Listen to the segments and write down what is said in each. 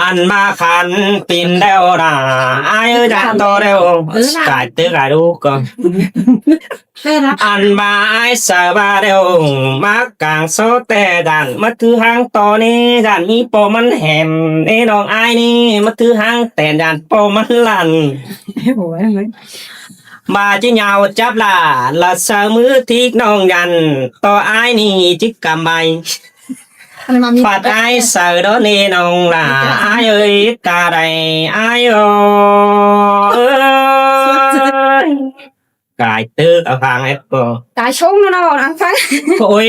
ອັນມາຂັນປິ່ນແລ້ວນະ ອ້າຍເອີຍ ຢ່າຕໍ່ແລ້ວ ເອີນະ ກາຍເຕີກາຍດູກະ ເອີນະ ອັນມາອ້າຍສາວາແລ້ວ ມາກາງໂຊແຕ່ດານ ມາຖືຫາງຕໍ່ນີ້ ດານມີປໍມັນແຫມ ເອີນ້ອງອ້າຍນີ້ ມາຖືຫາງແຕ່ດານປໍມັນລັນ ໂອ້ຍ ມາຈິຍາວຈັບລະ ລະເຊົາມືທິກນ້ອງຢັນ ຕໍ່ອ້າຍນີ້ຈິກຳໄວ ອັນນີ້ມາມີ ບາດອ້າຍເຊີດອກເນນ້ອງຫຼ້າ ອ້າຍເອີຍ ຕາໃດອ້າຍເອີຍ ກາຍເຕີກອາພັງແອບກໍ ຕາຊົງເນາະ ນາງຟັງ ໂອ້ຍ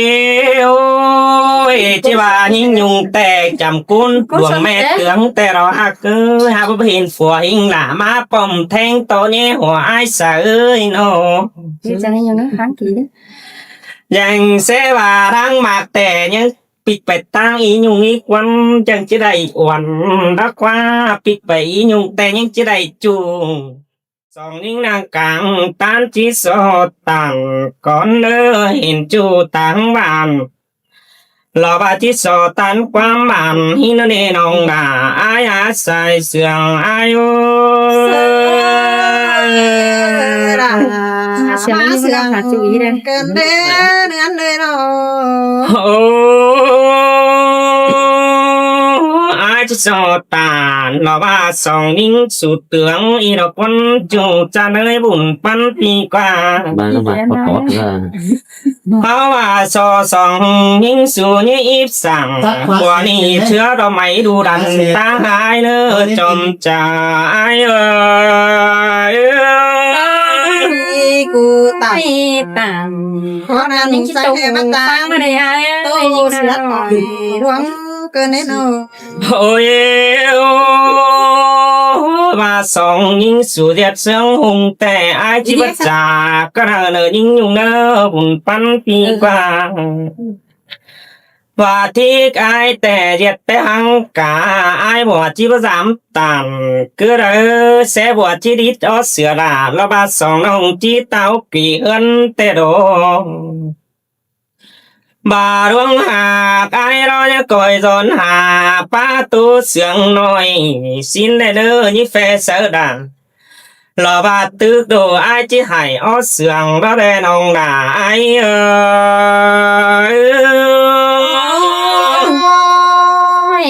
ໂອ້ຍ ຈິວ່າຍິງຍຸງແຕກຈຳກຸນ ດວງແມ່ເຕືອງແຕ່ລາວຮັກເອີຍ ຫາບໍ່ເຫັນຜົວຫິງຫຼ້າ ມາປ້ອມແທງຕໍ່ແຍ່ຫົວອ້າຍສາເອີຍເນາະ ເຮັດຈັ່ງໃດຢູ່ນະ ຄ້າງກີເດ້ ຍັງແຊວ່າທາງໝາກແຕ່ຍັງ ປິກໄປຕາງອີຍຸງອີກວັນ ຈັ່ງຈະໄດ້ອວນດອກວ່າ ປິກໄປອີຍຸງແຕ່ຍັງຈະໄດ້ຈູງ ສອງຍິງນາງກາງຕານຈິໂສຕານ ກ່ອນເດີເຫັນຈູຕາງບ້ານ ລາວວ່າຈິໂສຕານຄວາມບ້ານ ຫີນເນນ້ອງດາ ອາຍອາໄສເຊື່ອງອາຍໂອ ເຊື່ອງ ເຊື່ອງ ເກີນເດ້ ເດືອນເດ້ເນາະ ໂອ້ ອາຍຊິສອດຕານ ລາວວ່າສອງຍິງສູດເຕືອງ ອີດອກຄົນຈູຈາເລີຍບຸນປັນປີກວ່າ ບ້ານລະໝາດປະກອບວ່າ ເພາະວ່າຊໍສອງຍິງສູຍິງອີບສັງ ຜົວນີ້ເຊື້ອດອກໄມ້ດຸດັນ ຕາງຫາຍເລີຍຈອມຈາຍເອີຍ ກູຕາຍຕາຍ ເພາະນັ້ນໃສ່ໃຫ້ມາຕາງ ໂຕເສືອດອຍ ດວງເກີນແນ່ນອນ ໂອ້ຍ ວ່າສອງຍິງສູດຽດເຊິ່ງຮຸງແຕ່ ອາຍຈິບັດຈາກະເນີຍິງຍຸງເນີບຸນປັນປີກວ່າ ວ່າທິກອາຍແຕ່ຢຽດແຕ່ຫັງກາ ອາຍບໍ່ຈິບໍ່ສາມຕັນ ຄືເດີແຊບໍ່ຈິດິດອອດເສືອລາ ລະບາດສອງນ້ອງຈິເຕົ້າປີເຮືອນແຕ່ດົງ ບາດວງຫາກອາຍລໍຍະກອຍສອນຫາ ປາຕູເຊື່ອງນ້ອຍ ສິນແລເດີຍິແຟເສີດາ ລະບາດຕຶກໂດອາຍຈິໃຫ້ອອດເຊື່ອງລະແລນ້ອງດາອາຍເອີຍ ໂອ້ຍ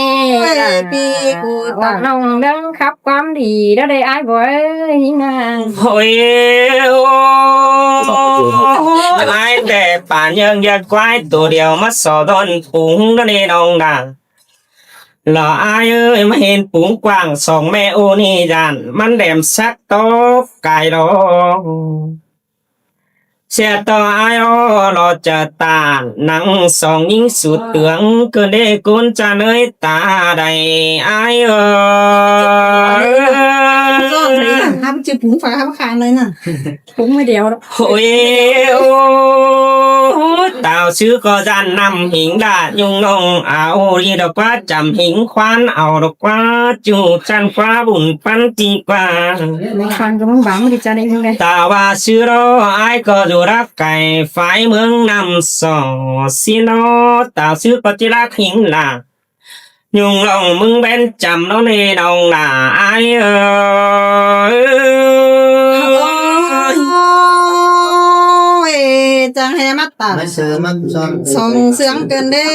ປີກູຕາ ນ້ອງເດີ ຄຳຄວາມດີເດີ ໄດ້ອ້າຍບໍ່ເອີຍນາງ ໂອ້ຍ ອ້າຍແຕ່ປານເຢິງຢາກຄວາຍໂຕດຽວ ມາສໍດອນປຸງເດີນີ້ນ້ອງນາງ ລະອ້າຍເອີຍ ມາເຫັນປຸງກວ້າງສອງແມ່ໂອນີ້ຢ້ານ ມັນແຫຼມສັກຕອກກາຍດອກ ເສຍຕໍ່ອ້າຍອໍ ລໍຈະຕານ ນັ່ງສອງຍິງສູດເຕືອງ ເກີນເດກຸນຈະເລີຍຕາໃດອ້າຍເອີຍ ຫ້າມຈື່ປຸງຟ້າຫ້າມຄານເລີຍນະ ປຸງມາດຽວ ໂອ້ຍ ໂອ້ ຕາວຊື່ກໍຢ້ານນຳຫິງດາຍຸງນ້ອງ ເອົາດີດອກກວ່າຈຳຫິງຄວານ ເອົາດອກກວ່າຈູຈັນຄວ້າບຸນປັນຕີກວ່າ ຄວານກໍມຶງບາງບໍ່ໄດ້ຈະໄດ້ຍິງເດ້ ຕາວ່າຊື່ລໍ ອ້າຍກໍຢູ່ລັກໄກ ຝາຍເມືອງນ້ຳສອ ຊິນໍ ຕາວຊື່ກໍຈິລັກຫິງຫຼ້າ ຍຸງນ້ອງມຶງແບນຈຳນ້ອງເນນ້ອງຫຼ້າອ້າຍເອີຍ ໂອ້ຍ ຈັ່ງໃຫ້ມາຕາມ ມາເສີມມາສອນ ສອງເຊື່ອງເກີນເດ້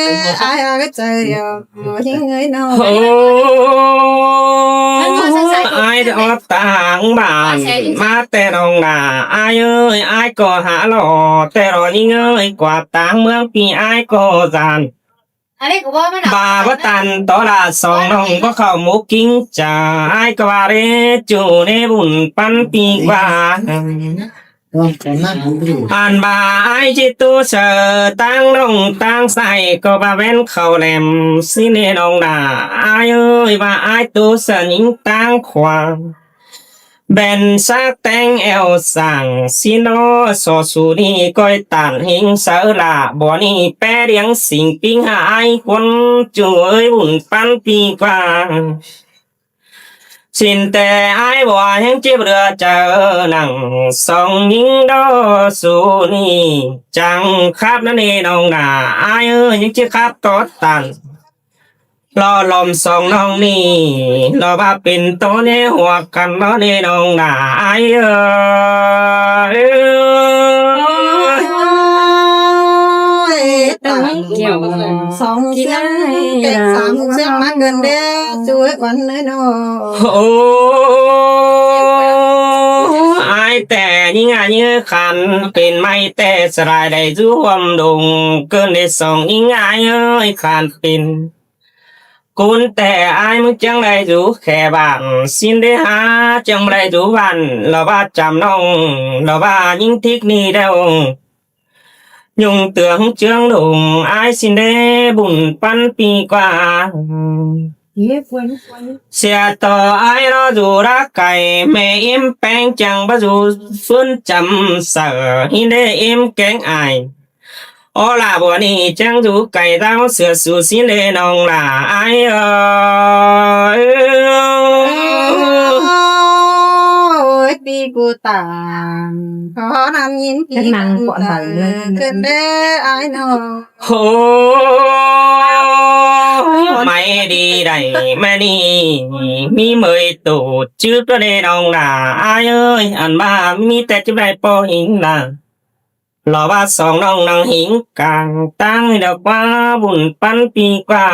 ອ້າຍເອີຍ ເອີຍ ໂອ້ ອ້າຍອອກຕາງບ້ານ ມາແຕ່ໜອງນາ ອ້າຍເອີຍ ອ້າຍກໍຫາຫຼໍ່ແຕ່ຫຼໍ່ຍິງເອີຍ ກວ່າຕາງເມືອງປີອ້າຍກໍຢ້ານ ອັນນີ້ກໍເວົ້າມານຳ ບາບໍ່ຕັນຕໍ່ລະສອງນ້ອງບໍ່ເຂົ້າໝູ່ກິງຈາ ອ້າຍກໍວ່າເດ້ ຈູເນບຸນປັນປີກວ່າ ອັນວ່າອ້າຍຈິຕູເສີຕາງນ້ອງຕາງໃສ ກໍວ່າແວ່ນເຂົ້າແຫຼມ ຊິເນນ້ອງດາ ອ້າຍເອີຍ ວ່າອ້າຍຕູເສີຍິງຕາງຂວາ ແບນສາກແຕງແອວສາງ ຊິໂນ ຊໍຊູນີ ກ້ອຍຕານເຮງເສີລະ ບໍ່ນີ້ແປດຽງສິງປິງຫາອ້າຍຄົນ ຈູເອີຍ ບຸນປັນປີກວ່າ ສິນແຕ່ອ້າຍບໍ່ຍັງເຈັບເຫຼືອເຈີ ນັ່ງສອງຍິງດໍຊູນີ ຈັ່ງຄັບນະເນນ້ອງນາ ອ້າຍເອີຍ ຍັງຈະຄັບຕໍ່ຕັນ ລໍລອມສອງນ້ອງນີ້ ລໍວ່າເປັນໂຕແນວຫົວກັນເນາະເນນ້ອງຫຼ້າອ້າຍເອີຍ. ໂອ້ຍ ຕາຍ ສອງເຊື່ອງ ແຕກສາມເຊື່ອງມາເກີນເດ້ ຈຸເອີຍ ວັນເອີຍເນາະ. ໂອ້ ອ້າຍແຕ່ຍິງອາຍຸຂັນ ເປັນໄມ້ແຕ່ສະຫຼາຍໄດ້ຢູ່ຮ່ວມດົງ ເກີນໄດ້ສອງຍິງອາຍຸຂັນເປັນ ກຸນແຕ່ອ້າຍມຶງຈັ່ງໄດ້ຢູ່ແຄ່ບ້ານ ຊິນໄດ້ຫາຈັ່ງບໍ່ໄດ້ຢູ່ບ້ານ ລະວ່າຈຳນ້ອງ ລະວ່າຍິງທິກນີ້ແລ້ວ ຍຸງເຕືອງເຈືອງດົງ ອ້າຍຊິນໄດ້ບຸນປັນປີກວ່າ ເສຍຕໍ່ອ້າຍລະຢູ່ລະໄກ ແມ່ເອັມແປງຈັ່ງບໍ່ຢູ່ຟື້ນຈຳເສີ ຮິນໄດ້ເອັມແກງອ້າຍ ອໍລະ ບົວນີ້ຈັ່ງຢູ່ໄກ ດາວເສືອສູ່ຊິເລນ້ອງຫຼ້າອ້າຍເອີຍ. ໂອ້ຍ ປີກູຕາ ຂໍນຳຍິນດີນຳເກີນເດີອ້າຍນ້ອງ. ໂອ້ ໄມ້ດີໄດ້ແມ່ນີ້ ມີເມີຍໂຕຈືບເດີນ້ອງຫຼ້າອ້າຍເອີຍ ອັນວ່າມີແຕ່ຈິບໄດ້ພໍຫິງຫຼ້າ ລໍວ່າສອງນ້ອງນັ່ງຫິງກາງ ຕັ້ງດອກວ່າບຸນປັນປີກວ່າ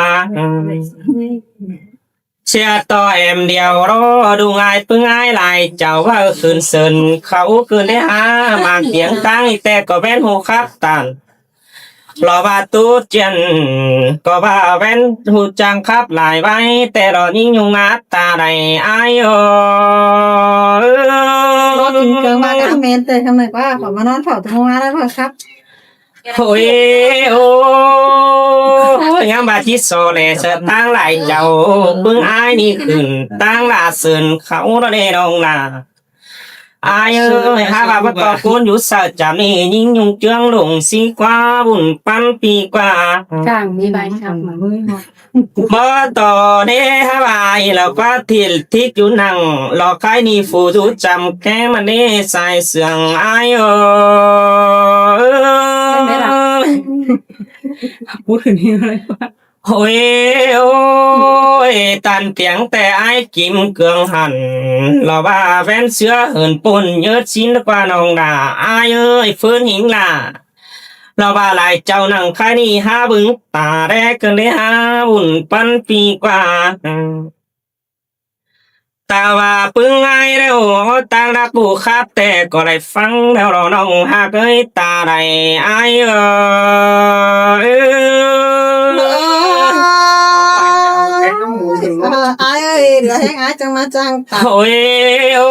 ເສຍຕໍ່ແອມດຽວລໍດູງາຍປຶງອາຍຫຼາຍ ເຈົ້າເວົ້າຄືນເຊີນເຂົາຄືນໄດ້ຫາ ມາກຽງຕັ້ງແຕ່ກໍແມ່ນຮູ້ຄັບຕານ ລໍວ່າຕູຈຽນ ກໍວ່າແວ່ນຮູ້ຈັງຄັບຫຼາຍໄວ້ ແຕ່ລໍຍິງຍຸງມາຕາໃດອ້າຍເອີຍ. ບໍ່ກິນເຄື່ອງມາກາເມັນ ແຕ່ທຳໄມວ່າເຂົາມານອນເຝົ້າຕົງງານແລ້ວຄັບ. ໂອ້ຍ ໂອ້ຍ ຍາມບາດທີ່ສໍແລສະຕາງຫຼາຍເຈົ້າ ເບິ່ງອ້າຍນີ້ຂຶ້ນ ຕາງຫຼາເສີນເຂົາເນາະເດ້ນ້ອງນາ ອ້າຍເອີຍ ຫາວ່າບໍ່ຕໍ່ຄົນຢູ່ເສີຈຳນີ້ ຍິງຍຸງເຈື່ອງຫຼົງສີກວ່າບຸນປັນປີກວ່າ ກາງມີໃບຄັບມາເບິ່ງ ບໍ່ຕໍ່ເດ້ຫາວ່າອີ່ລະກວ່າທີ່ທິດຢູ່ນັ່ງ ລໍຄາຍໜີຟູຢູ່ຈຳແກ້ມາເດ້ສາຍເສືອງອ້າຍເອີຍ. ເປັນໄດລະ? ບໍ່ຂຶ້ນເຮງເລີຍ. ໂອ້ຍ ໂອ້ຍ ຕັນຕຽງແຕ່ອ້າຍກິມເກືອງຫັນ ລະວ່າແວ່ນເສືອເຫີນປົນເຍີດຊິນກວ່ານ້ອງດາ ອ້າຍເອີຍ ຟື້ນຫິງລາ ລະວ່າຫຼາຍເຈົ້ານັ່ງຄາຍໜີຫາເບິ່ງຕາແລກເກີນໄດ້ຫາບຸນປັນປີກວ່າ ຕາວ່າປຶງອ້າຍແລ້ວ ຕາງດາກປູຄາບແຕ່ກໍໄດ້ຟັງແລ້ວລະນ້ອງຮັກເອີຍ ຕາໄດ້ອ້າຍເອີຍ. ອ້າຍເອີຍ ເຫຼືອແຮງອ້າຍຈັ່ງມາຈ້າງຕາ ໂອ້ຍ ໂອ້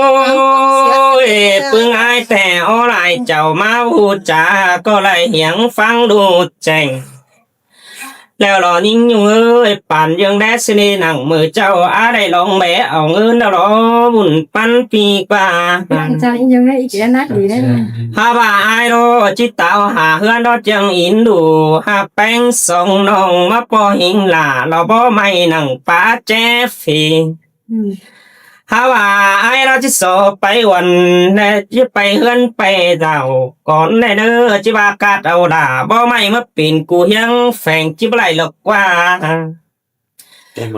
ຍ ປຶງອ້າຍແຕ່ອໍຫຼາຍເຈົ້າມາຮູ້ຈາ ກໍໄດ້ຮຽງຟັງດູແຈ້ງ ແລ້ວລໍຍິງຍຸງເອີຍ ປານເຢິງແດ່ຊິເນນັ່ງມື້ເຈົ້າ ອາໄດ້ລອງແບເອົາເງິນແລ້ວລໍບຸນປັນປີກວ່າ ເຈົ້າອີ່ຫຍັງໃນອີກແລ້ວນັກດີເດ້ ຫາວ່າອ້າຍລໍຈິຕາວຫາເຮືອນລໍຈັ່ງອິນດູ ຫາແປ້ງສອງນ້ອງມາປໍຫິງຫຼ້າ ລໍບໍ່ໄມ້ນັ່ງປາແຈຟຣີ ອືມ ຫາວ່າອ້າຍລາວຊິສໍໄປວັນ ແລະ ຊິໄປເຮືອນໄປເຈົ້າກ່ອນແດ່ເດີ ຊິວ່າກາດເອົາດາ ບໍ່ໄມ້ມາເປັນກູຮຽງແຝງ ຊິບໍ່ໄດ້ລອກວ່າ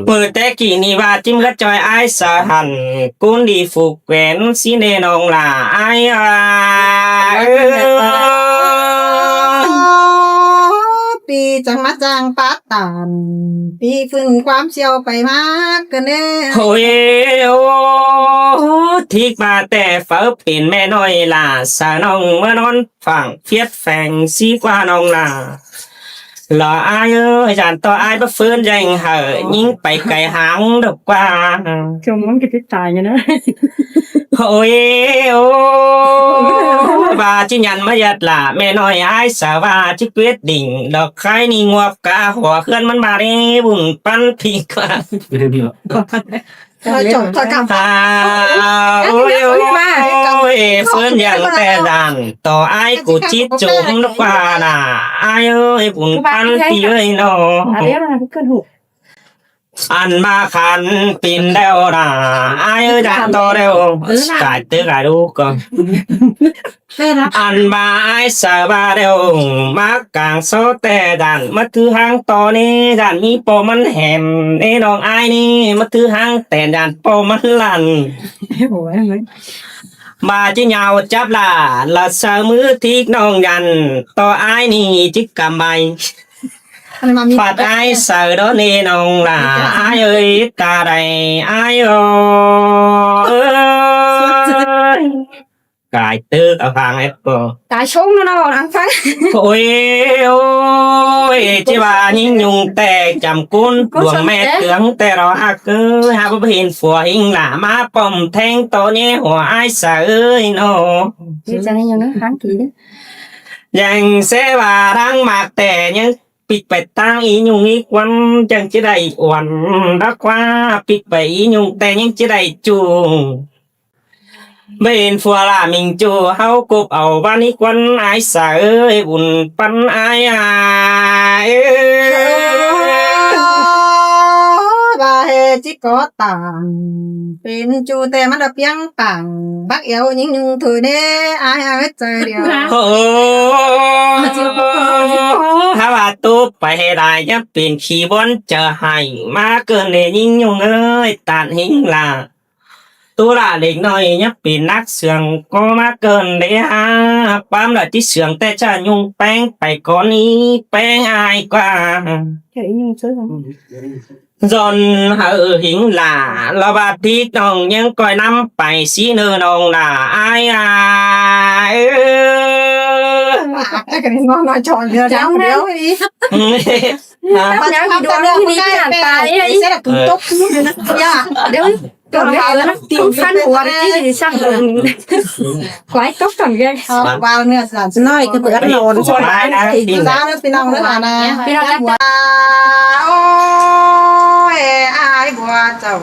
ມື້ແຕ່ກີ້ນີ້ວ່າຈິເມືອຈ່ອຍອ້າຍສະຫັນ ກຸນດີຜູກແຂວນຊິເນນ້ອງຫຼ້າ ອ້າຍວ່າ ເອີ ປີຈັ່ງມາຈ້າງປາ ຕານ ປີຟື້ນຄວາມສ່ຽວໄປມາກະແນ່ ໂອ້ຍ ໂອ້ ທິກມາແຕ່ເຝົ້າເປັນແມ່ນ້ອຍຫຼ້າ ສາວນ້ອງເມືອນອນຝາກພຽດແຝງສີກວ່ານ້ອງຫຼ້າ ລະອ້າຍເອີຍ ຢ້ານຕໍ່ອ້າຍບໍ່ຟື້ນແຍ່ງໃຫ້ ຍິງໄປໄກຫາງດອກກວ່າ ຈມມັນກະຕິດຕາຍຢູ່ນະ ໂອ້ຍ ໂອ້ ວ່າຈິຍັນມາຍັດຫຼ້າ ແມ່ນ້ອຍອ້າຍສາວ່າຈິກວຽດດິງ ດອກໄຄນີ້ງວບກາຫົວເຮືອນມັນມາເດ້ ບຸນປັນພີກວ່າ ເອີ ຈົບ ອ່າ ໂອ້ຍ ໂອ້ຍ ໂອ້ຍ ເຟີນຢ່າງແຕ່ດ້ານ ຕໍ່ອ້າຍກູຈິດຈົມນະກວ່ານະ ອ້າຍເອີຍ ບຸນປັນພີເອີຍເນາະ. ອັນມາຂັນປິ່ນແລ້ວນາ ອ້າຍເອີຍ ຢ່າຕໍ່ແລ້ວ ເອີນະ ກາຍເຕີກາຍລູກກໍ ແມ່ນະ ອັນມາອ້າຍສາວາແລ້ວ ມາກາງໂຊແຕ່ດານ ມາຖືຫາງຕໍ່ນີ້ ດານມີປໍມັນແຫມ ເອີນ້ອງອ້າຍນີ້ ມາຖືຫາງແຕ່ດານປໍມັນລັນ ໂອ້ຍ ມາຈິຍາວຈັບຫຼ້າ ລະເຊົາມືທິກນ້ອງຢັນ ຕໍ່ອ້າຍນີ້ຈິກຳໄວ ອັນມາມີ ບາດອ້າຍເຊີດອນເອນ້ອງຫຼ້າ ອ້າຍເອີຍ ຕາໃດອ້າຍເອີຍ ກາຍເຕີກອາພັງແອບກໍ ຕາຊົງເນາະ ເວົ້ານຳຟັງ ໂອ້ຍ ໂອ້ຍ ຈິວ່າຍິງຍຸງແຕ່ຈຳກຸນ ດວງແມ່ເຄືອງແຕ່ເຮົາຮັກເອີຍ ຫາບໍ່ເຫັນຜົວຫິງຫຼ້າ ມາປ້ອມແທງຕໍ່ແຍ່ຫົວອ້າຍສາເອີຍເນາະ ດີໃຈຍັງນະ ຄ້າງກີເດ້ ຍັງແຊວ່າທາງໝາກແຕ່ຍັງ ປິກໄປຕັ້ງອີຫຍັງອີກວັນ ຈັ່ງຈະໄດ້ອວນດອກວ່າ ປິກໄປອີຫຍັງແຕ່ຍັງຈະໄດ້ຈູ ເປັນຜົວລາມິງຈູ ເຮົາກົບເອົາວັນອີກວັນ ອ້າຍສາເອີຍ ບຸນປັນອ້າຍ ອ້າຍເອີຍ ວ່າເຮຈິກໍຕ່າງ ເປັນຈູແຕ່ມັນລະປຽງປາງ ບັກແອວຍິງຍຸງເທີເນ ອ້າຍເອີຍ ໃຈດຽວ ໂອ້ ຖ້າວ່າໂຕໄປໃຫ້ຫຼາຍ ຢ່າເປັນຂີ້ບ່ອນຈະໃຫ້ ມາເກີນເດຍິງຍຸງເອີຍ ຕານຫິງລາ ໂຕລະເລັກນ້ອຍ ຢ່າເປັນນັກເຊື່ອງ ກໍມາເກີນເດຫາ ປາມລະຕິເຊື່ອງ ແຕ່ຈະຍຸງແປ້ງໄປກ່ອນນີ້ ແປ້ງອາຍກວ່າ ເອີຍ ຍິງເຊີ ຍ້ອນເຮີຫິງຫຼ້າ ລະບາດທີ່ນ້ອງຍັງກ້ອຍນຳໄປຊີ້ເນີນ້ອງຫຼ້າ ອ້າຍ ອ້າຍເອີຍ ແລ້ວກໍໄດ້ນ້ອງນ້ອຍຈອນເດີ ດຽວ ດຽວ ດຽວ ດຽວ ດຽວ ດຽວ ຕົກ ຢ່າ ດຽວ ຕົກ ເອົາແລ້ວ ຕິ່ງຟັນຫົວ ໄປທີ່ຊິສ້າງ ຄວາຍຕົກກ່ອນແກ ເອົາ ວາວເນື້ອສານ ນ້ອຍຄືເພິ່ນນອນ ສະບາຍນະ ສາວເດີ ພີ່ນ້ອງເດີ ອານາ ພີ່ນ້ອງ ໂອ້ຍ ອ້າຍບົວເຈົ້າ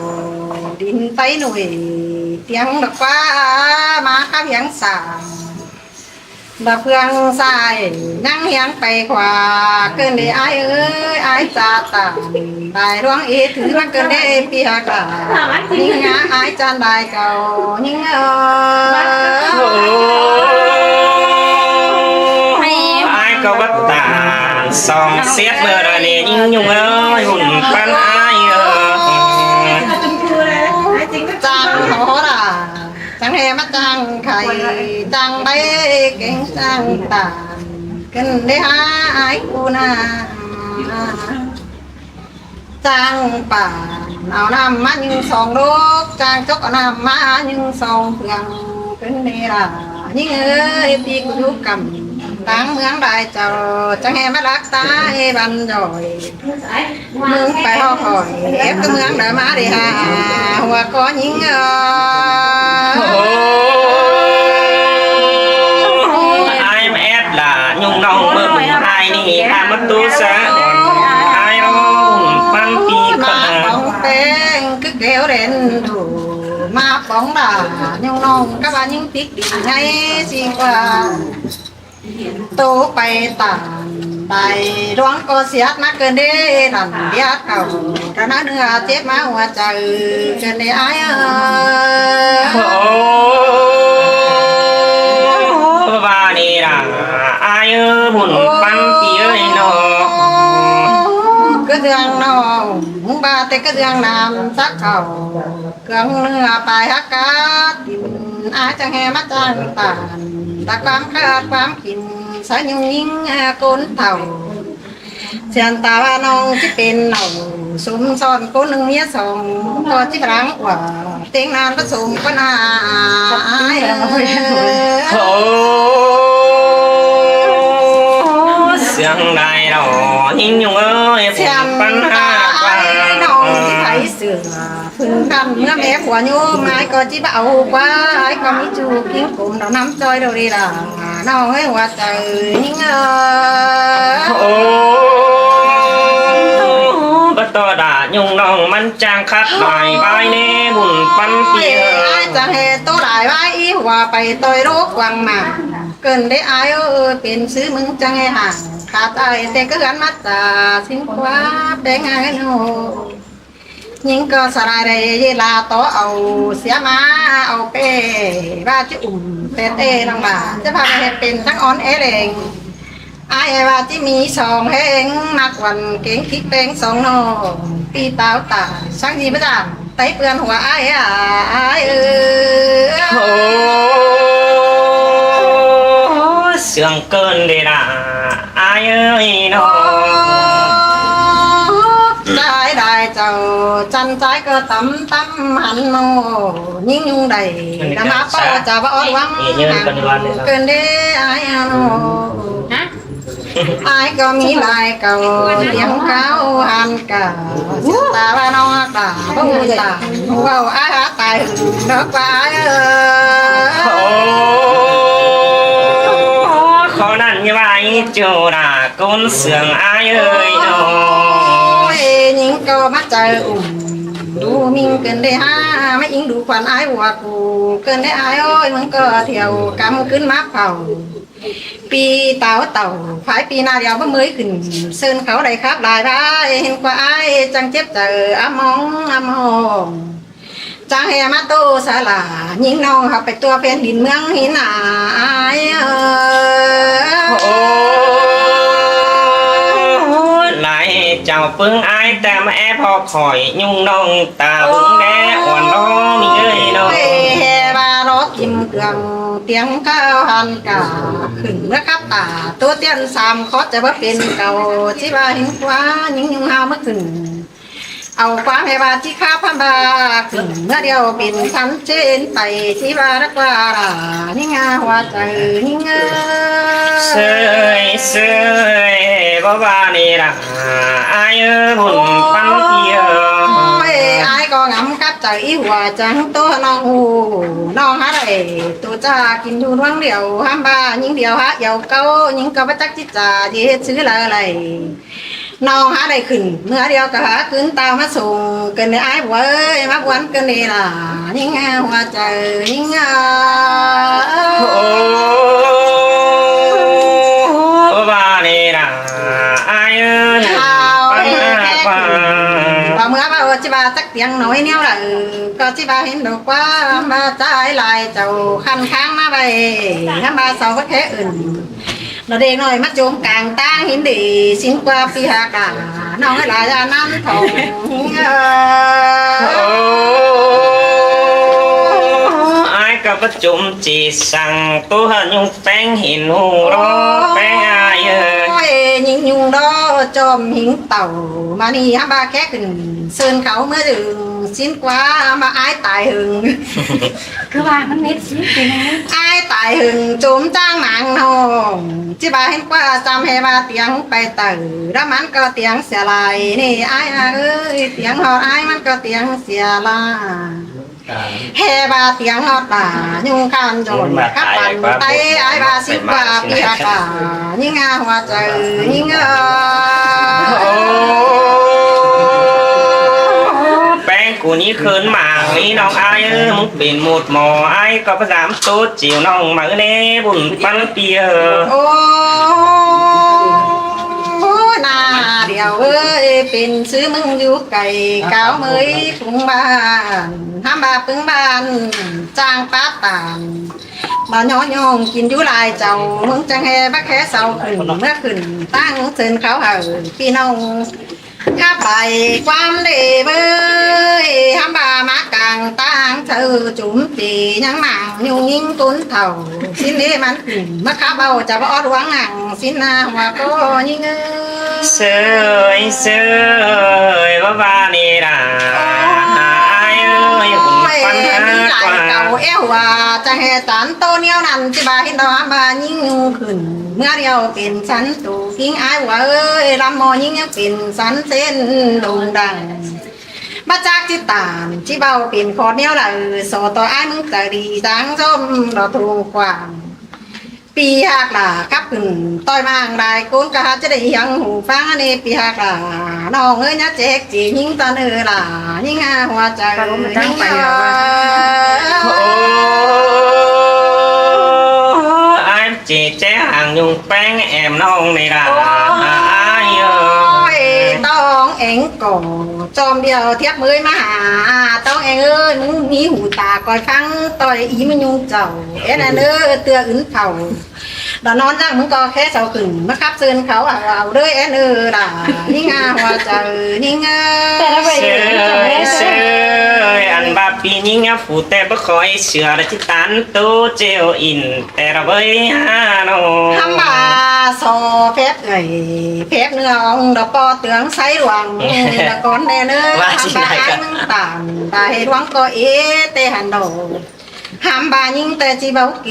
ດິນໄຟໜຸ່ຍ ຕຽງດອກຟ້າ ມາຄາພຽງສາງ ດາເຟືອງຊ້າຍ ຍັງຮຽງໄປຂວາ ເກີນເດອ້າຍເອີຍ ອ້າຍຈາຕາ ໄດ້ລວງເອຖືມາເກີນເດເປຍກາ ຍິງຫາອ້າຍຈານໄດ້ເຈົ້າ ຍິງເອີຍ ອ້າຍກໍບັດຕາ ສອງເສດເມີດອຍເນ ຍິງຍຸງເອີຍ ຫຸ່ນປັນອ້າຍເອີຍ ຈັງໂຫລາ ຈັ່ງແຫ່ມາຈ້າງໄຂ່ ຈ້າງໃບເກັ່ງຈ້າງຕານ ຂຶ້ນໄດ້ຫາອ້າຍກູນາ ຈ້າງປານເອົານ້ຳມາຍິງສອງໂລກ ຈ້າງຈົກເອົານ້ຳມາຍິງສອງເຟືອງ ຂຶ້ນເດລາ ຍິງເອີຍ ທີ່ກູຢູ່ກຳ ທາງເມືອງໄດ້ເຈົ້າ ຈັ່ງແຫ່ມາລັກສາເອບັນດອຍ ມຶງໄປຮອດຫອຍ ແອບກະເມືອງດາມາເດຫາ ຫົວກໍຍິງເອີຍ ໂອ້ ອ້າຍມາແອບຫຼ້າ ຍຸງນ້ອງເບິ່ງອ້າຍນີ້ ຫາມາຕູສາອ່ອນ ອ້າຍນ້ອງປັນປີກາ ມາປອງແປງ ຄືແກ້ວແດນດູ ມາປອງຫຼ້າ ຍຸງນ້ອງກະວ່າຍິງຕິກດີໃຫຍ່ຊິກວ່າ ໂຕໄປຕາມໄປ ດວງກໍສຽດມາເກີນເດ ນັ້ນດຽດເຂົ້າ ກະໜາເນື້ອເຈັບມາຫົວໃຈ ເກີນເດອ້າຍເອີຍ ໂອ້ ວ່ານີ້ລະ ອ້າຍເອີຍ ບຸນປັນປີເອີຍນ້ອງ ກະເລື່ອງນ້ອງ ວ່າແຕ່ກະເລື່ອງນ້ຳສັກເຂົ້າ ເຄື່ອງເນື້ອປາຍຮັກກາດກິນ ອາດຈັ່ງແຫ່ມາຈ້າງຕານ ຕາຄວາມຄາດຄວາມກິນ ສາຍຍຸງຍິງຄົນເຖົ້າ ສ່ຽນຕາວ່ານ້ອງຊິເປັນເຖົ້າ ສົມຊ້ອນຄົນໜຶ່ງເມຍສອງ ກໍຊິບລັງກວ່າ ເຕັງນານປະສົມກວ່າໜ້າອາຍ ໂອ້ ສຽງໃດເນາະ ຍິງຍຸງເອີຍ ສຽງ ປັນຫາກວ່າ ນ້ອງຊິໄປເສືອ ເພິ່ນກັນເມື່ອແມ່ຜົວໂຍມ ອ້າຍກໍຈິບໍ່ເອົາກວ່າ ອ້າຍກໍມີຈູ້ພິງກົມ ດອກນ້ຳຈ້ອຍດອກເດລາ ນ້ອງເອີຍ ຫົວໃຈຍິງເອີຍ ໂອ້ ບໍ່ຕໍ່ດາຍຸງນ້ອງ ມັນຈ້າງຄັດຫຼາຍວາຍແນ່ ບຸນປັນປີເອີຍ ອ້າຍຈະເຮັດໂຕຫຼາຍວາຍ ອີຫົວໄປຕ່ອຍໂລກກວ້າງມາ ເກີນໄດ້ອ້າຍເອີຍ ເປັນຊື່ມຶງຈັ່ງໃຫ້ຫ່າງ ຂາດອ້າຍແຕ່ກະເຮືອນມາຈາ ຊິງຄວາແປງງານໂນ ຍິງກໍສະຫຼາຍໄດ້ເວລາຕໍ່ເອົາເສຍມາເອົາເປ ວ່າຈະອຸ້ມແຕ່ເຕນ້ອງຫຼ້າ ຈະພາໄປເຮັດເປັນທັງອ່ອນແອແລງ ອ້າຍວ່າຈະມີສອງແຮງ ມັກວັນເກງຄິດແປງສອງນ້ອງ ປີຕາວຕາຍ ຊ່າງຊິມາຈ້າງ ໄຕເປື້ອນຫົວອ້າຍ ອ້າຍເອີຍ. ໂອ້ ເຊື່ອງເກີນເດລະ ອ້າຍເອີຍເນາະ ຕາຍໄດ້ເຈົ້າ ຈັນຈາຍກໍຕຳຕຳຫັນໂນ ຍິງຍຸງໄດ້ ດຳມາເປົ່າຈະບໍ່ອອດຫວັງ ເກີນເດອ້າຍເນາະ. ອ້າຍກໍມີຫຼາຍເກົ່າ ລຽງເຂົາຫັນກະ ຕາວ່ານ້ອງຕາບໍ່ຮູ້ຕາ ເວົ້າອ້າຍຫາຕາຍດອກວ່າອ້າຍເອີຍ. ໂອ້ ຂໍນັ້ນຢ່າວ່າອີ່ຈູລະ ກົນເຊື່ອງອ້າຍເອີຍເນາະ ໂອ້ຍ ຍິງກໍມາໃຈອຸ່ມ ດູມິງເກີນໄດ້ຫາ ມາອິງດູຂວັນອ້າຍຫົວກູ ເກີນໄດ້ອ້າຍເອີຍ ມຶງກໍທ່ຽວກຳຂຶ້ນມາເຝົ້າ ປີຕາວເຕົ່າ ພາຍປີໜ້າດຽວມາເມີຍຂຶ້ນ ເຊີນເຂົາໄດ້ຂັບຫຼາຍບາຍ ເຫັນກວ່າອ້າຍຈັ່ງເຈັບໃຈ ອຳມອງອຳມອງ ຈັ່ງແຫ່ມາໂຕສາລາ ຍິງນ້ອງເຮົາໄປຕົວະແຜ່ນດິນເມືອງຫີນອາຍເອີຍ. ໂອ້ ຫຼາຍເຈົ້າປຶງອາຍ ແຕ່ມາແອບຮອບຄອຍ ຍຸງນ້ອງຕາເບິ່ງແດ່ ອ່ອນດອງມີເອີຍເນາະ ແຫ່ວ່າລໍກິມເຄື່ອງ ຕຽງເຂົ້າຫັນກາ ຂຶ້ນເມືອຂັບຕາ ຕົວຕຽນສາມຂໍຈະບໍ່ເປັນເກົ່າ ຊິວ່າເຫັນກວ່າຍິງຍຸງຫາວມາຂຶ້ນ ເອົາຄວາມໃຫ້ວ່າຊິຂ້າພຳບາ ຂຶ້ນເມືອດຽວເປັນສັນເຈນໄປ ຊິວ່າລັກວ່າລາ ຍິງຫາຫົວໃຈຍິງເອີຍ ເຊີຍເຊີຍ ບໍ່ວ່ານີ້ລະ ອາຍເອີຍ ບຸນປັນເອີຍ ໂອ້ຍ ອາຍກໍງຳກັບໃຈອີ່ຫົວ ຈັ່ງໂຕນ້ອງຮູ້ ນ້ອງຫາໄດ້ໂຕຈາກິນຢູ່ດວງດຽວ ຫຳບາຍິງດຽວຫາດຽວເກົ່າ ຍິງກໍບໍ່ຈັກຈິດຈາຊິເຮັດຊື່ລະໄລ ນ້ອງຫາໄດ້ຂຶ້ນເມືອດຽວກໍຫາຄືນຕາມມາສົ່ງ ເກີນໄດ້ອາຍເວີຍ ມາບວນເກີນໄດ້ລາ ຍິງຫາຫົວໃຈຍິງຫາ ໂອ້ ວ່ານີ້ລະ ອາຍເອີຍ ເອົາແທ້ໆ ວ່າເມື່ອວ່າຊິວ່າຈັກຕຽງໜ້ອຍແນວໃດ ກໍຊິວ່າເຫັນດອກຄວາມວ່າຈາຍຫຼາຍເຈົ້າ ຄັນຄ້າງມາໄວ້ ທຳມາເຊົາແທ້ອື່ນ ລະເດັກນ້ອຍມາໂຈມກາງຕາງຫີນເດ ສິນກວ່າປີຫາກາ ນ້ອງເອີຍຫຼາຍອານານທອງ ເອີ ໂອ້ ອາຍກໍປະຈຸມຈີສັງ ໂຕຫາຍຸງແປ້ງເຫັນຫູລໍ ແປ້ງອາຍເອີຍ ໂອ້ຍ ຍິງຍຸງດໍຈອມຫິງເຕົ່າ ມານີ້ຫາບາແຄຂຶ້ນ ເຊີນເຂົາເມືອດຶງ ສິນກວ່າມາອາຍຕາຍຫຶງ ຄືວ່າມັນເມັດຊິເປັນຫຍັງ ອາຍຕາຍຫຶງ ໂຈມຈ້າງນາງນ້ອງ ຊິບາເຫັນກວ່າຈຳແຫ່ວ່າຕຽງໄປເຕີ ລະມັນກໍຕຽງເສຍຫຼາຍ ນີ້ອາຍເອີຍ ຕຽງຮອດອາຍມັນກໍຕຽງເສຍຫຼາຍ ແຫ່ວ່າຕຽງຮອດຕາ ຍຸງຄານຢອນ ຄັບປັນໄຕ ອາຍວ່າສິບກວ່າປີອາກາ ຍິງຫາຫົວໃຈຍິງເອີຍ ໂອ້ ແປ້ງ ກູນີ້ເຂີນມາກນີ້ນ້ອງອາຍເອີຍ ມຶງເປັນໝົດໝໍ ອາຍກໍພະຍາຍາມໂຕຈິວນ້ອງມາເອີເນ ບຸນປັນປີເອີຍ ໂອ້ ໜ້າດຽວເອີຍ ເປັນຊື່ມຶງຢູ່ໄກ ກາວເມີຍປຸງບ້ານ ຫ້າມບາປຶງບ້ານ ຈ້າງປາດຕານ ມາຍໍຍ້ອງກິນຢູ່ຫຼາຍເຈົ້າ ມຶງຈັ່ງແຫ່ບັກແຂ່ເຊົາຂຶ້ນ ເມື່ອຂຶ້ນຕັ້ງເຊີນເຂົາໃຫ້ພີ່ນ້ອງ ຂ້າໄປຄວາມເດເວີຍ ຫ້າມບາມາກາງຕາງເທີຈຸມຕີ ຍັງມາງຍຸງຍິງຕຸນເຖົ້າ ສິນເດມັນຂຶ້ນ ມາຂ້າເບົາຈະບໍ່ອອດຫວັງຫຍັງ ສິນນາຫົວກໍຍິງເອີຍ ເຊີຍເຊີຍ ວ່າວ່ານີ້ລະ ໂອ້ຍ ອາຍເອີຍ ໂອ້ຍ ມີຫຼາຍເກົ່າແອວວ່າ ຈະແຫ່ຕານໂຕນຽວນັ້ນ ຊິບາເຫັນດອກຫ້າມບາຍິງຍຸງຂຶ້ນ ເມື່ອດຽວເປັນສັນໂຕ ຍິງອາຍເອີຍ ລຳໝໍຍິງຍັງເປັນສັນເຊັ່ນໂດ່ງດັງ ມາຈາກຈິດຕານ ຊິເວົ້າເປັນຂອດແນວໃດ ສໍຕໍ່ອ້າຍມຶງໃຈດີ ຈາງຊົມດອກທຸງຂວາງ ປີຫາກຫຼາກັບຂຶ້ນ ຕ່ອຍມາງຫຼາຍຄົນກໍຫາຈະໄດ້ຫຍັງຫູຟັງ ອັນນີ້ປີຫາກຫຼາ ນ້ອງເອີຍ ຍາແຈກຈີຍິງຕອນເອີຫຼາ ຍິງຫາຫົວໃຈ ໂອ້ ອ້າຍ ຈີແຈຫາງຍຸງແປ້ງແອມນ້ອງໃນລາ ໂອ້ຍ ຕ້ອງ ແອງກໍຈອມດຽວທຽບເມີຍມາຫາ ຕ້ອງແອງເອີຍ ມຶງມີຫູຕາກອຍຟັງ ຕ່ອຍອີມະຍຸງເຈົ້າ ແອນອັນເອີຍ ເຕືອອຶນເຖົ້າ ດານອນຫຼັງມຶງກໍແຄ່ເຊົາຂຶ້ນ ມາຂັບເຊີນເຂົາເອົາເດີ ແອນເອີຍຫຼ້າ ຍິງອາຫົວໃຈຍິງເອີຍ ເຊີຍເຊີຍ ອັນວ່າປີຍິງອາຜູ້ແຕ່ບໍ່ຄ່ອຍເຊື່ອ ລະຈິຕານໂຕເຈວອິນ ແຕ່ລະເວີຍອາໂນ ຄຳວ່າຊໍແຟບເອີຍ ແຟບເໜືອອອງດອກປໍເຕືອງໄຊຫຼວງ ລະກ່ອນແດ່ເນີ ວ່າຊິໄດ້ຄຳວ່າອ້າຍເມືອງຕານ ຕາເຮັດຫວັງກໍເອແຕ່ຫັ້ນດອກ ຄຳວ່າຍິງແຕ່ຊິເວົ້າເກ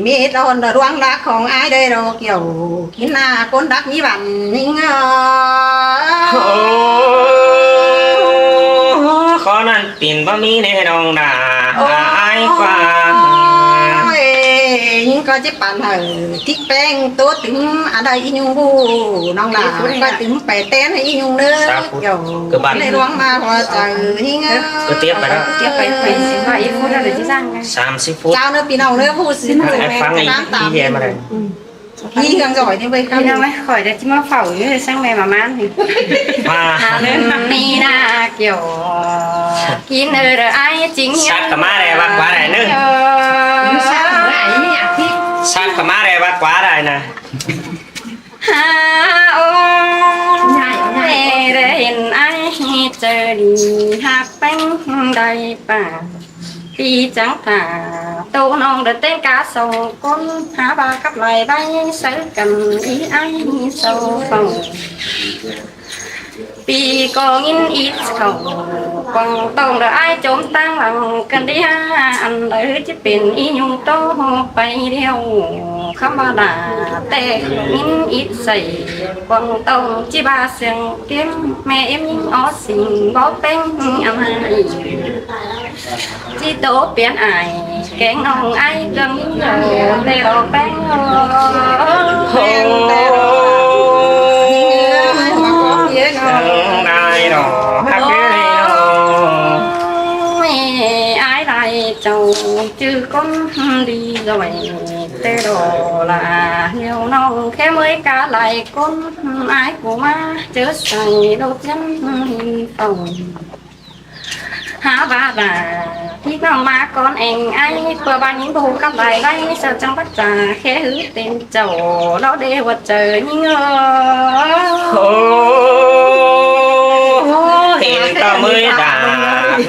ເມດອອນດອກດວງລາກຂອງອ້າຍໄດ້ດອກກ່ຽວ ກິນໜ້າຄົນດັກມີຫວັນຍິງເອີຍ ໂອ້ ຂໍນັ້ນ ຕີນບໍ່ມີແນ່ນ້ອງນາ ໂອ້ຍ ອາຍກວ່າ ຍິງກໍຈະປັນໃຫ້ ຕິກແປ້ງໂຕຕຶມ ອັນໃດອີຍຸງບູ ນ້ອງຫຼ້າ ກໍຕຶມໄປແຕ່ນໃຫ້ອີຍຸງເດີ ສາທຸ ກ່ຽວ ຄືບັດ ໃນຫຼວງມາຫົວໃຈຍິງເອີຍ ກໍຕຽບໄປແລ້ວ ຕຽບໄປ ໄປ ສິບຫ້າອີກພຸ້ນ ແລ້ວຊິສ້າງໄງ ສາມສິບຟຸດ ເຈົ້າເດີ ພີ່ນ້ອງເດີ ຜູ້ສິນ ໃຫ້ຟັງອີກ ນຳຕາມ ມີເລື່ອງຈອຍນີ້ເວີຍ ພີ່ນ້ອງເອີຍ ຂ້ອຍໄດ້ຊິມາເຝົ້າຢູ່ ຊ່າງແມ່ມາມ່ານນີ້ ມາ ອັນນີ້ນາກ່ຽວ ກິນເອີເດີອ້າຍຈິງ ສັດກໍມາແດ່ວັດກວ່າໄດ້ເນີ ສັດກໍມາແດ່ວັດກວ່າໄດ້ນະ ຫາໂອຍ ໄດ້ເຫັນອ້າຍເຈີດີ ຮັກແປ້ງໄດ້ປານ ປີຈັງຖ້າ ໂຕນ້ອງເດີແຕ່ງກາສອງຄົນ ຫາວ່າກັບໄຫຼໄວ້ໃສ່ກັນ ອີອ້າຍເຊົາເຝົ້າ ປີກໍຍິນອີເຂົ້າ ກວາງຕ້ອງເດີອ້າຍຈົມຕາງຫຼັງກັນດີ ອັນໃດຈະເປັນອີຫຍັງຕໍ່ໄປດຽວ ຄຳວ່າດາແຕ່ຍິນອີໃສ່ ກວາງຕ້ອງຈິວ່າສຽງເຕັມ ແມ່ເອັມຍິງອໍສິງ ບໍ່ແປ້ງອຳໄຫ ຈີໂຕປ່ຽນອາຍ ແກງນ້ອງອາຍເຄື່ອງຍິງໂດ ແຕ່ດອກແປ້ງໂດ ແປ້ງແຕ່ດອກຍິງເອີຍ ມາຂອບເຢັນເນາະ ໄດ້ເນາະ ຮັກເອີຍເນາະ ແມ່ອາຍຫຼາຍເຈົ້າ ຈື່ຄົນດີລອຍ ແຕ່ດອກລະ ດຽວນ້ອງແຄ່ເມື່ອຍກະຫຼາຍຄົນ ອາຍຜູ້ມາເຈີໃສ່ ໂລດຍັນເຝົ້າ ຫາວ່າລະ ພີ່ນ້ອງມາກ່ອນແອງໄອ ເພື່ອວ່າຍິງບໍ່ຮູ້ຄຳຫຼາຍໄວ ສາວຈັງຫວັດຈາແຄ່ຫືເຕັນເຈົ້າ ລາວເດວ່າເຈີຍິງເອີຍ ໂອ້ ເຫັນຕາເມີຍດາ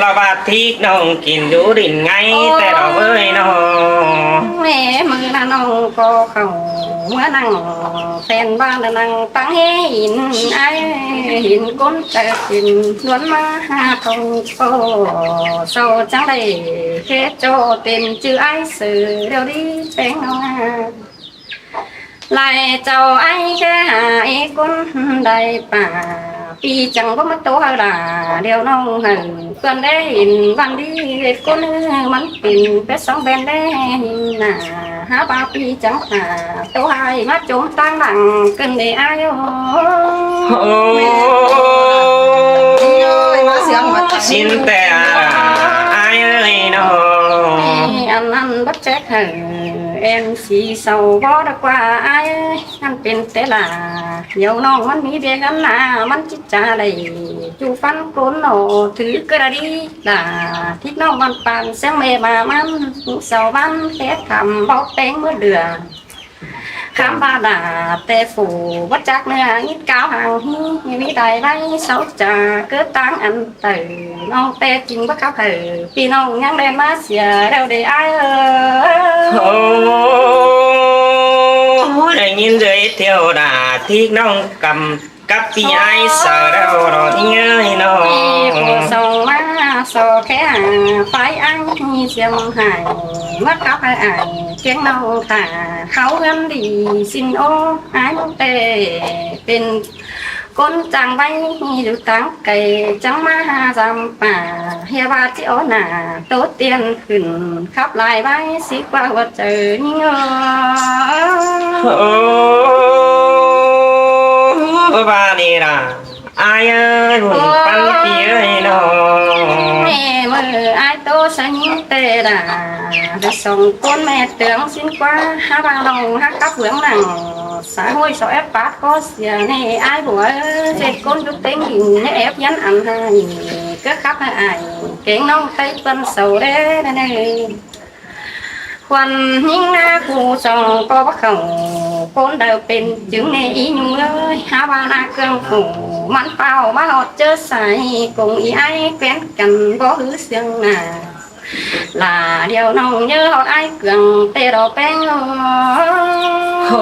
ລາວວ່າທິກນ້ອງກິນຢູ່ດິນໄງ ແຕ່ລາວເອີຍນ້ອງ ແມ່ມື້ນະນ້ອງກໍເຂົ້າເມືອນັ່ງ ແຟນບ້ານນັ່ງຟັງເຮ ເຫັນອ້າຍເຫັນຄົນເຈີເປັນນວນມາຫາຂອງພໍ່ ເຊົາຈັ່ງໄດ້ແຄ່ຈໍເຕັນຈື່ອ້າຍເສີດຽວນີ້ແປງເອົານາ ໄລ່ເຈົ້າອ້າຍແຄ່ຫາອີກຄົນໄດ້ປາ ປີຈັງບໍ່ມາໂຕເຮົາລາ ດຽວນ້ອງໃຫ້ເພື່ອນໄດ້ເຫັນວັນດີເຮັດຄົນມັນເປັນແປດສອງແບນແດງໜ້າ ຫາວ່າປີຈັງຫາໂຕໃຫ້ມາຈົມຕາງຫຼັງເກີນເດອ້າຍໂອ ໂອ້ ມາສຽງຫົວໃຈ ຊິນແຕ່ອ້າຍເອີຍນ້ອງ ອັນນັ້ນບັດແຈກໃຫ້ ເອັມຊີເຊົາບໍ່ດອກວ່າອ້າຍ ມັນເປັນແຕ່ລາ ດຽວນ້ອງມັນມີເວລາໜ້າ ມັນຈິຈາໄດ້ຈູ່ຟັນໂກນໜໍ ຖືກະດາດີລາ ທິດນ້ອງມັນປານແສງແມ່ມາມັນ ເຊົາວັນແຕ່ທຳເວົ້າແປງເມື່ອເດືອນ ຄຳວ່າດາແຕ່ຟູບໍ່ຈັກເນື້ອ ຍິດກາວຫາງຮີ ມີໄດ້ໄວ້ເຊົາຈາເກີດຕ່າງອັນ ເຕີນ້ອງແຕ່ຈິງບໍ່ຄັບໃຫ້ ພີ່ນ້ອງຍັງແລ່ນມາເສຍແລ້ວເດອ້າຍເອີຍ ໂອ້ ໄດ້ຍິນເດີເທວດາ ທິກນ້ອງກຳກັບພີ່ອ້າຍສາວແລ້ວເນາະ ອີເອີຍເນາະ ຜູ້ສົ່ງມາຊອແຄ່ຫາ ຝ່າຍອ້າຍສຽມໃຫ້ ມາຂັບໃຫ້ອ້າຍ ຄຽງນ້ອງຖ້າ ເຮົາເຮືອນດີ ຊິນໂອ ອ້າຍນ້ອງແຕ່ເປັນ ຄົນຈ້າງໄວ້ຢູ່ຕ່າງໄກ ຈັ່ງມາຫາຈຳປາ ເຮວ່າຈິໂອໜ້າໂຕຕຽນຂຶ້ນ ຂັບຫຼາຍໄວ້ຊິກວ່າຫົວໃຈຍິງເອີຍ ໂອ້ ວ່ານີ້ລະ ອ້າຍເອີຍ ບຸນປັນພີ່ເອີຍນ້ອງ ແມ່ເມີອ້າຍໂຕສະຍິງແຕ່ດາ ໄດ້ສອງຄົນແມ່ເຕືອງຊິນກວ່າ ຫາວ່ານ້ອງຮັກກັບເບືອງໜັງ ສາໂຫຍສາວແອບປາດກໍເສຍແນ່ອ້າຍບົວເອີຍ ເສດກົ້ນຢູ່ເຕັງດິນ ແອບຢ້ານອັນຫາຍ ເກືອຂັບໃຫ້ອ້າຍ ແກງນ້ອງໄຕ້ເພິ່ນເຊົາແດ່ແນ່ໆ. ຄວັນຍິງໜ້າຄູສອງກໍບໍ່ເຂົ້າ ຄົນໃດເປັນຈຶ່ງແນ່ອີ່ຍູເອີຍ ຫາວ່າໜ້າເຄື່ອງຜູ້ ມັນເປົ່າມາຮອດເຈີໃສ ກົງອີອ້າຍແຂວນກັນບໍ່ຮືເຊື່ອງໜ້າ ລາດຽວນ້ອງເຢີຮອດອ້າຍເກືອງເຕດອກແປ້ງ. ໂອ້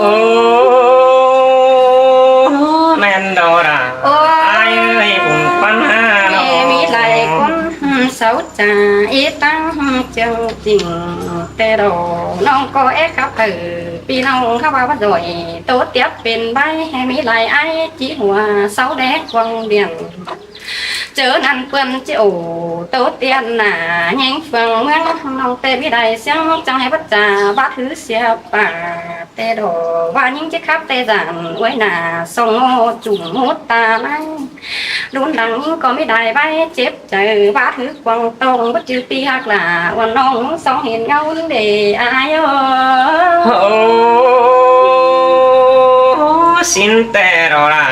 ແມ່ນດອລາ ໂອ້ ອ້າຍເອີຍ ບຸນປັນຫາເນາະ ມີຫຼາຍຄົນເຊົາຈາ ອີຕັ້ງເຈີງຈິງ ແຕ່ດອກນ້ອງກໍແອບຂັບໃຫ້ ພີ່ນ້ອງເຂົາວ່າວ່າດອຍ ໂຕຕຽບເປັນໃບ ໃຫ້ມີຫຼາຍອ້າຍຈີຫົວ ເຊົາແດ່ຄວາມວຽນ ເຈີນັ້ນເພິ່ນຈິໂອ ໂຕຕຽນໜ້າແຍງເຟືອງເມືອງ ນ້ອງແຕ່ມີໄດ້ສຽງ ຈັ່ງໃຫ້ບັດຈາບາດຫືເສຍປາກ ແຕ່ດອກວ່າຍິງຈິຂັບແຕ່ຢ້ານອວຍໜ້າ ສ່ອງໂງ່ຈຸ່ມຫູຕາໃນ ລຸນດັງຍິງກໍມີໄດ້ໄວ້ ເຈັບໃຈບາດຫືກວາງຕ້ອງ ບໍ່ຈື່ປີຮັກຫຼ້າ ວ່ານ້ອງສອງເຫັນເງົາເດອ້າຍເອີຍ. ໂອ້ ຊິນແຕ່ດອລາ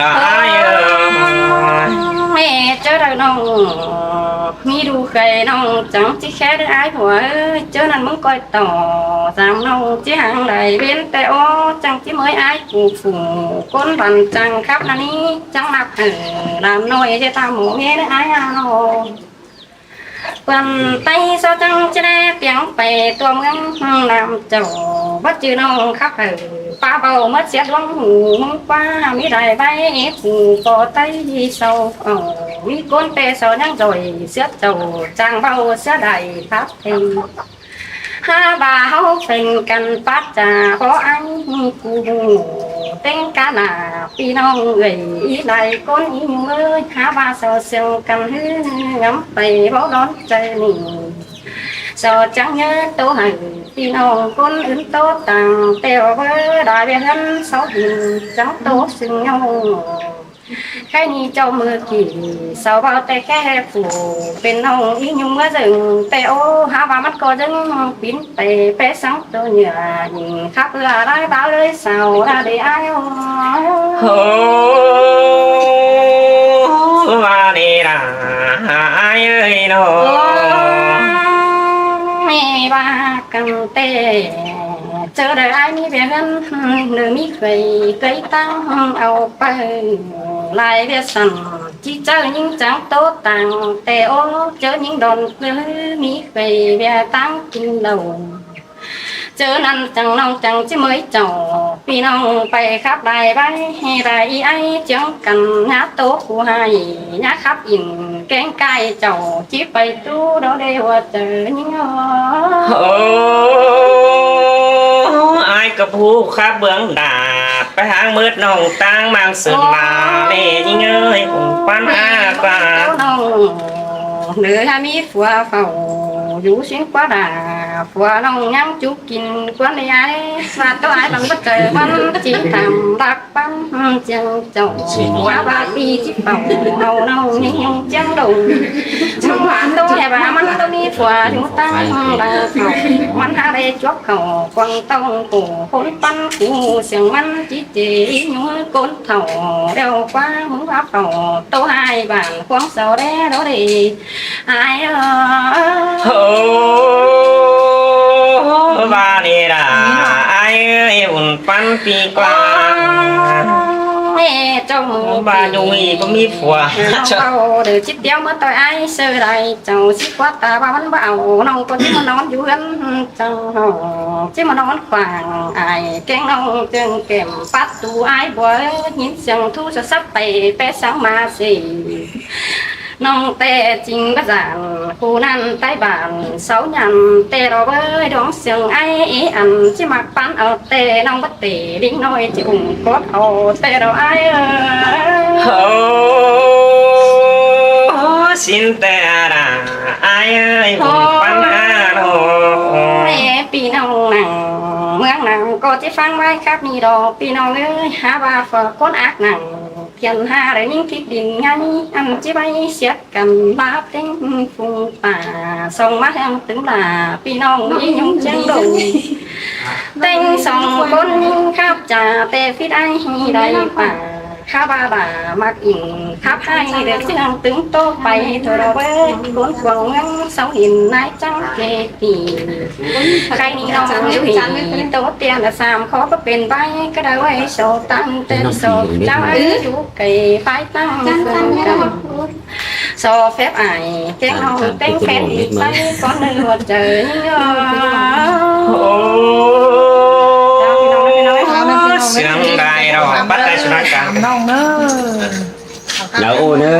ລາອ້າຍເອີຍ ແມ່ເຈົ້າໃດນ້ອງ ມີດູເຄີຍນ້ອງ ຈັ່ງຈິແຄ່ເດີອ້າຍຜົວເອີຍ ເຈົ້ານັ້ນມຶງກ້ອຍຕໍ່ ສາມນ້ອງຈິຫາງໄດ້ເວັ້ນແຕ່ໂອ ຈັ່ງຈິເມີຍອ້າຍກູຟູ ກົນບັນຈັງຄັບນະນີ້ ຈັ່ງນັບເອີ ຫຼານນ້ອຍຈະຕາມໂມເງເດີອ້າຍເອີຍ. ເພິ່ນໄຕ້ຊໍຈັ່ງຈະແລຕຽງໄປຕົວເມືອງນຳເຈົ້າ ບໍ່ຈື່ນ້ອງຄັບເອີ ປາເບົາເໝິດເສຍດວງຫູ ມຶງກວ່າມີໄດ້ໄວ້ ຜູ້ກໍໄຕ້ເຊົາເອົາ ມີກົນແຕ່ເຊົາຍັງຈ່ອຍ ເສຍເຈົ້າຈ້າງເບົາເສຍໄດ້ຄັບເອີ. ຫາວ່າເຮົາເປັນກັນປັດຈາ ພໍອ້າຍກູຮູ້ເຕັງກາໜ້າ ພີ່ນ້ອງເອີຍ ອີຫຼາຍຄົນອີເມີຍ ຫາວ່າເຊົາເຊື່ອງກັນ ຫືງຳໄປເວົ້າຮ້ອນໃຈນີ້ ເຊົາຈັ່ງເຍີໂຕໃຫ້ ພີ່ນ້ອງຄົນອື່ນໂຕຕ່າງ ແຕ່ວ່າເບີດາວຽເຮືອນເຊົາດິນ ຈັ່ງໂຕຊຶ່ງເຍົາ ໃຄນີ້ເຈົ້າເມີກີ້ ສາວເວົ້າແຕ່ແຄ່ຜູ້ ເປັນນ້ອງອີຫຍຸ້ງເມືອເຊິ່ງ ແຕ່ໂອ ຫາວ່າມັນກໍຍັງປິ່ນໄປ ແປສັງໂຕເຫຍື່ອ ຍິງຄັບເອື້ອຫຼາຍບ່າວເລີຍສາວລາເດອ້າຍໂອ. ໂອ້ ວ່ານີ້ລະອ້າຍເອີຍເນາະ ແມ່ວ່າກັນແຕ່ ເຈີໄດ້ອ້າຍມີແບບນັ້ນ ຫຼືມີເຄີຍ ເຄີຍຕັ້ງເອົາໄປ ຫຼາຍວຽກຊັ້ນ ຈີເຈີຍິງຈັງໂຕຕ່າງ ແຕ່ໂອ ເຈີຍິງດອນ ຫຼືມີເຄີຍວຽກຕັ້ງກິນເຫຼົ້າ ເຈີນັ້ນຈັ່ງນ້ອງຈັ່ງຈິເມີຍເຈົ້າ ພີ່ນ້ອງໄປຂັບໄດ້ໄວ້ ໃຫ້ໄດ້ອີອ້າຍຈຽງກັນ ຍາໂຕຜູ້ໃຫ້ ຍາຂັບອິນແກງກາຍເຈົ້າ ຈິໄປຕູ້ດອເດຫົວເຈີຍິງເອີຍ. ໂອ້ ອ້າຍກໍຜູ້ຂັບເບື້ອງໜ້າ ໄປຫາເມີດນ້ອງຕ່າງມັງເຊີນມາ ແມ່ຍິງເອີຍ ຄົງປັນຫາກວ່າ ເຈົ້ານ້ອງເດີ ຫາມີຜົວເຝົ້າຢູ່ຊິງກວ່າດາ ຜົວນ້ອງຍັງຈຸກກິນກວນໃນອ້າຍ ສາດຕໍ່ອ້າຍບັງບັດເຈີ ມັນຈິທຳລັກ ປັນຈຽງເຈົ້າ ວ່າວ່າປີຈິເປົ່າ ເອົານ້ອງຍິງຈຽງດົງ ມັນວ່າໂຕແທ້ວ່າມັນຕ້ອງມີຜົວຢູ່ຕັ້ງລາວເຂົາ ມັນຫາໄດ້ຈວບເຂົ້າກວາງຕ້ອງໂກ ຄົນປັນກູສຽງມັນຈິເຈຍຢູ່ຄົນເຖົ້າ ແລ້ວກວ່າມຶງວ່າເຂົາໂຕຫາຍບ້ານຂວາງເຊົາແດ່ດອເດ ອ້າຍເອີຍ ໂອ້ ວ່ານີ້ລະອ້າຍເອີຍ ບຸນປັນປີກວ່າ ເຈົ້າມືວ່າຢູ່ອີກບໍ່ມີຜົວ ເຈົ້າເດີ ຊິຕຽວມາຕ່ອຍອ້າຍເຊີໄດ ເຈົ້າຊິກວາດຕາວ່າມັນບໍ່ເອົາ ນ້ອງກໍຊິມານອນຢູ່ເຮືອນເຈົ້າ ຊິມານອນຂວາງອ້າຍ ແກງນ້ອງເຈີງແກ້ມປະຕູ ອ້າຍບໍ່ຍິນສຽງໂທລະສັບໄປ ແປສັງມາເສ ນ້ອງແຕ່ຈິງບໍ່ຢ້ານ ຜູ້ນັ້ນໃຕ້ບ້ານເຊົາຍາມ ແຕ່ລະເວີຍດວງເຊື່ອງອ້າຍ ເອອັນຊິມັກປັນເອົາແຕ່ນ້ອງບໍ່ເຕ ລິງນ້ອຍຈິອຸ້ມກອດເອົາແຕ່ລະອ້າຍເອີຍ ໂອ້ ຊິນແຕ່ລະອ້າຍເອີຍ ບຸນປັນຫານ້ອງ ພີ່ນ້ອງນັ່ງເມືອງນາງ ກໍຊິຟັງໄວ້ຄັບນີ້ດອກ ພີ່ນ້ອງເອີຍ ຫາວ່າຝາກຄົນອັກນັ່ງ ພຽນຫາໄດ້ຍິງທິດດິນໃຫຍ່ ອັນຈິໄວ້ສຽດກັນ ລາເຕັງຟຸງປ່າ ສ່ອງມາແຮງຕຶງລາ ພີ່ນ້ອງອີຫຍຸ້ງຈຽງດົງ ແຕ່ງສອງຄົນຍິງຂັບຈາ ແຕ່ຜິດອ້າຍໃຫ້ໄດ້ປາ ຄາບາບາມັກອິງ ຂັບໃຫ້ເດືອດເຊື່ອງຕຶງໂຕໄປ ໂທລະເວີດ ຄົນຂວາງເມືອງເຊົາເຫັນນາຍຈັງເກຕີ ໃຄນີ້ນ້ອງຢູ່ພີໂຕເຕັ້ຍລະສາມ ຂໍບໍ່ເປັນໃບກະດາໄວ້ໂຊຕັນແຕ່ນໂຊເຈົ້າອາຍຸໄກປາຍຕັ້ງເຄື່ອງກັນ ຊອແຟບອາຍ ແກ້ງເຮົາແຕ່ງແຟນອີກໃສ່ກ່ອນໃນຫົວໃຈ. ໂອ້ ສຽງໄດ້ເນາະ ບັດໄດ້ສຸນາການ ນ້ອງເດີ ລາໂອເດີ.